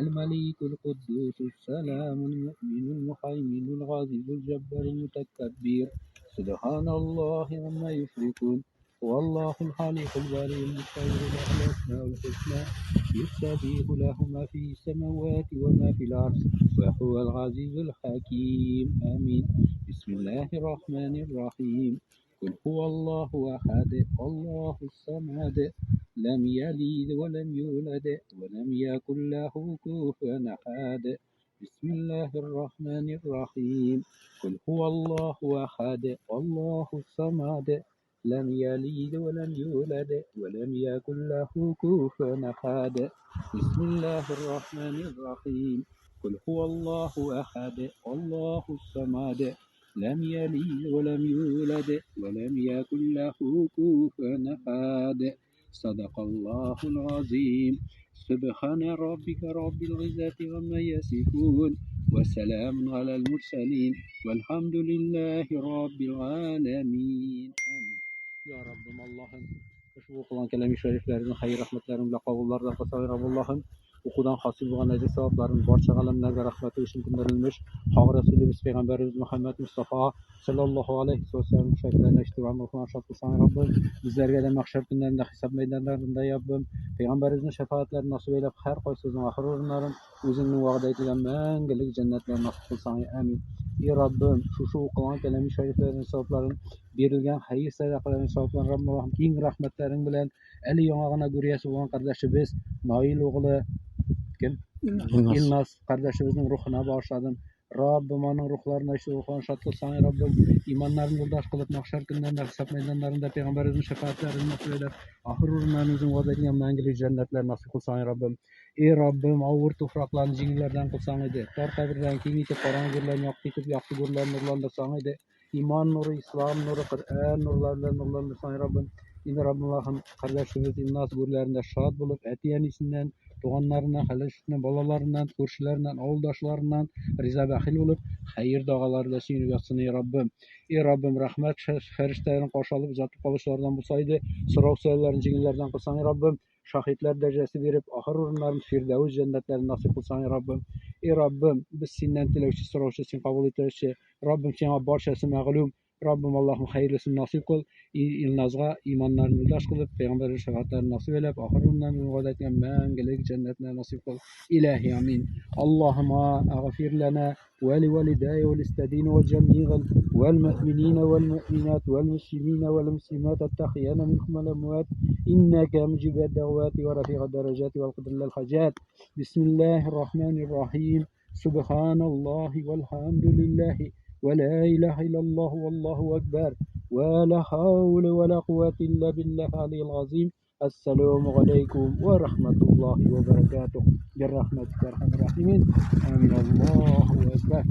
الملك القدوس السلام المؤمن المهيمن العزيز الجبار المتكبر. سبحان الله عما يشركون. هو الله الخالق البارئ المصور له الأسماء الحسنى، يسبح له ما في السماوات وما في الأرض وهو العزيز الحكيم. آمين. بسم الله الرحمن الرحيم. قل هو الله أحد، الله الصمد، لم يلد ولم يولد ولم يكن له كفوا أحد. بسم الله الرحمن الرحيم. قل هو الله أحد، الله الصمد، لم يلد ولم يولد ولم يكن له كفوا أحد. بسم الله الرحمن الرحيم. قل هو الله أحد، الله الصمد، لم يلد ولم يولد ولم يكن له كفوا أحد. صدق الله العظيم. سبحان ربك رب العزة عما يصفون، وسلام على المرسلين، والحمد لله رب العالمين. آمين. يا Rabbim Allah'ım, ushbu o'qilgan kalami shariflarni xayr rahmatlaring bilan qabullardan qilsang Rabb Allohim, o'qudan hosil bo'lgan ajr savoblarini barcha olamlarga rahmati uchun ko'ndarilmish Haq Rasulimiz Payg'ambarimiz Muhammad Mustafa sallallohu alayhi vasallam shakllarına eshitib amal qilgan shod qilsang Rabbim, bizlarga da mahshar kunlarida, hisob maydonlarida Rabbim Payg'ambarimizning shafoatlarini nasib aylab, har qaysimizning oxir o'rinlarini o'zingning va'da etilgan mangulik jannatlar nasib qilsang. Amin. Ey Rabbim, shu o'qilgan kalami shariflarning savoblarini, berilgan xayr sadaqalarning savoblarini Rabbim Allohim keng rahmatlaring bilan ali yong'og'ina guriyasi bo'lgan qardoshimiz Noil o'g'li kim? Ilnos qardoshimizning ruhini bag'ishladim. Robbim, uning ruhlarini shu ruhlarni shod qilsang Robbim, iymonlarini yo'ldosh qilib, mahshar kunlarida, hisob maydonlarida Payg'ambarimizning shafoatlarini nasib aylab, oxir o'rinlarini o'zing va'da etgan mangulik jannatlar nasib qilsang Robbim. Ey Robbim, og'ir tuproqlarni jengillardan qilsang edi, tor qabrlarni kengaytib, qorong'i go'rlarni yoqti etib, yoqti go'rlarni nurlantirsang edi, iymon nuri, islom nuri, Qur'on nurlari bilan nurlantirsang Robbim. Endi Robbim Allohim, qardoshimiz Ilnos go'rlarida shod bo'lib, ati onasidan, tug'anlaridan, xalashidan, bolalaridan, qo'shilaridan, ovuldoshlaridan rizo baxil bo'lib, xayr duolarida suyunib yotsin ey Robbim. Ey Robbim, rahmat farishtalarini qarshi olib uzatib qolishlaridan bo'lsaydi, so'rov savollarni jengillardan qilsang ey Robbim, shohidlar darajasi berib, oxir o'rinlarini Firdavs jannatlarini nasib qilsang ey Robbim. Ey Robbim, biz sendan tilovchi, so'rovchi, sen qabul etuvchi Robbim, senga barchasi ma'lum. Robbim Allohim, xayrlisini nasib qil. Ilnozga iymonlarini yo'ldosh qilib, payg'ambar shafoatlarini nasib aylab, oxir o'rinlarni va'da etgan mangulik jannatni nasib qil. Ilahi amin. Allohumma aghfir lana va li validayya wal istadin wal jami'al wal mu'minina wal mu'minat wal muslimina wal muslimat at-tahyana minhum wal amwat innaka mujibad da'wati wa rafi'ad darajati wal qadr lil hajat. Bismillahir rahmanir rahim. Subhanallohi walhamdulillahi ولا إله إلا الله والله أكبر ولا حول ولا قوة إلا بالله العلي العظيم. السلام عليكم ورحمة الله وبركاته. برحمتك أرحم الراحمين. آمين. الله أكبر.